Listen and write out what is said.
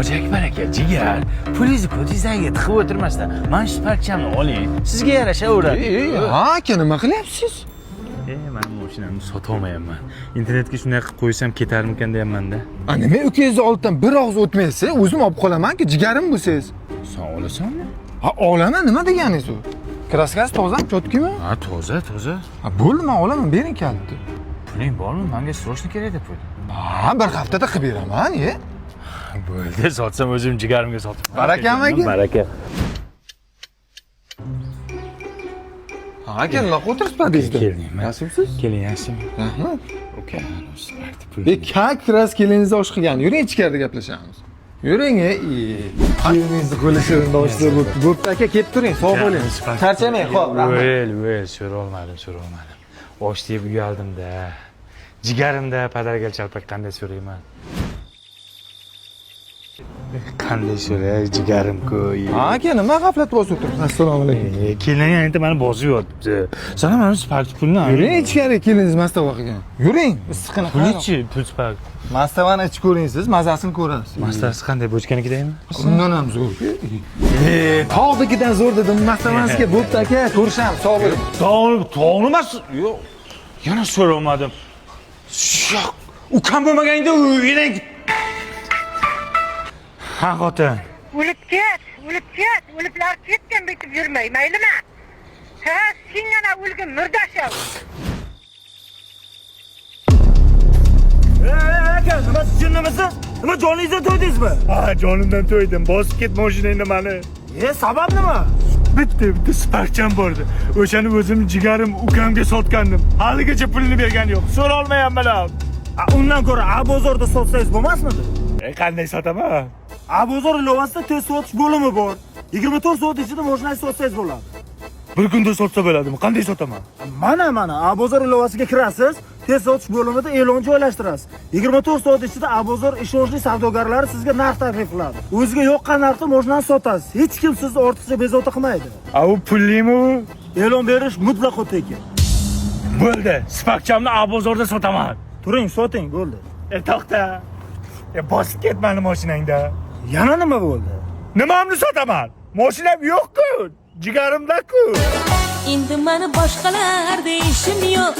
Hoji Akbar aka, jigar, pulingizni ko'zingizdagi tiqib o'tirmasdan, mana shu parchamni oling. Sizga yarashaveradi. Ha aka, nima qilyapsiz? Man mashinamni sotolmayapman. Internetga shunday qilib qo'ysam ketarmikan deyapman-da. A nima ukangizni oldidan bir og'iz o'tmaysiz? O'zim olib qolaman-ku, jigarim bo'lsangiz. Sen olasanmi? Ha, olaman, nima deganingiz u? Kraskasi tozami, chotkimi? Ha, toza, toza. Ha, bo'ldi, men olaman, bering kalitni. Puling bormi? Menga срочно kerak pul. Ha, bir haftada qilib beraman, e. Bo'ldi, sotsam o'zim jigarimga sotib. Barakami aka? Baraka. Ha, aka, nima qilib o'tiribsiz podyezdda? Keling, Yaxshimisiz? Keling, yaxshimi? Rahmat. Uka, pul. E, как раз keliningizni osh qilgan. Yuring, ichkarida gaplashamiz. Yuring, e. Keliningizni qo'li shirin oshsa bo'pti. Bo'pti aka, kelib turing, sog' bo'ling. Charchamang, xo'p, rahmat. O'l, o'l, so'rolmadim, so'rolmadim. Osh deb uyaldim-da. Jigarimda padarga chalpak qanday so'rayman? Qanday so'ray, jigarim-ku. Ha, aka, nima g'aflat bosib o'tiribsiz? Assalomu alaykum. Kelin endi meni bosib yotibdi. Sana mana spark pulni. Yuring ichkari, keliningiz mastava qilgan. Yuring, issiqini Pulichi, pul spark. Mastavani ichib ko'ring siz, mazasini ko'rasiz. Mastavasi qanday, bochkanikidaymi? Undan ham zo'r. E, tog'nikidan zo'r dedim, mastavasiga. Bo'pti aka, ko'rishamiz, sog' bo'ling. Tog'ni, tog'ni emas. Yo'q. Yana so'ramadim. Yo'q. Ukam bo'lmaganida uydan. Ha, xotin. O'lib ket, o'lib ket, o'liblar ketgan bitib yurmay, maylimi? Ha, sen yana o'lgin murdashav. Aka, nima siz jinnimisiz? Nima joningizdan to'ydingizmi? Ha, jonimdan to'ydim. Bosib ket mashinangni mani. E, sabab nima? Bitta bitta sparkcham bordi. O'shani o'zim jigarim ukamga sotgandim. Haligacha pulini bergani yo'q. So'rolmayapman ham. A, undan ko'ra A bozorda sotsangiz bo'lmasmidi? E, qanday sotaman? A bozor ilovasida tez sotish bo'limi bor. 24 soat ichida mashinangizni sotsangiz bo'ladi. Bir kunda sotsa bo'ladimi? Qanday sotaman? Mana mana A bozor ilovasiga kirasiz, tez sotish bo'limida e'lon joylashtirasiz. 24 soat ichida A bozor ishonchli savdogarlari sizga narx taklif qiladi. O'ziga yoqqan narxda mashinani sotasiz. Hech kim sizni ortiqcha bezovta qilmaydi. A, u pullimi u? E'lon berish mutlaqo tekin. Bo'ldi. Sparkchamni A bozorda sotaman. Turing, soting, bo'ldi. E, to'xta. E, bosib ket mani mashinangda. Yana nima bo'ldi? Nimamni sotaman? Mashinam yo'q-ku. Jigarimda-ku. Endi mani boshqalar deyishim yo'q.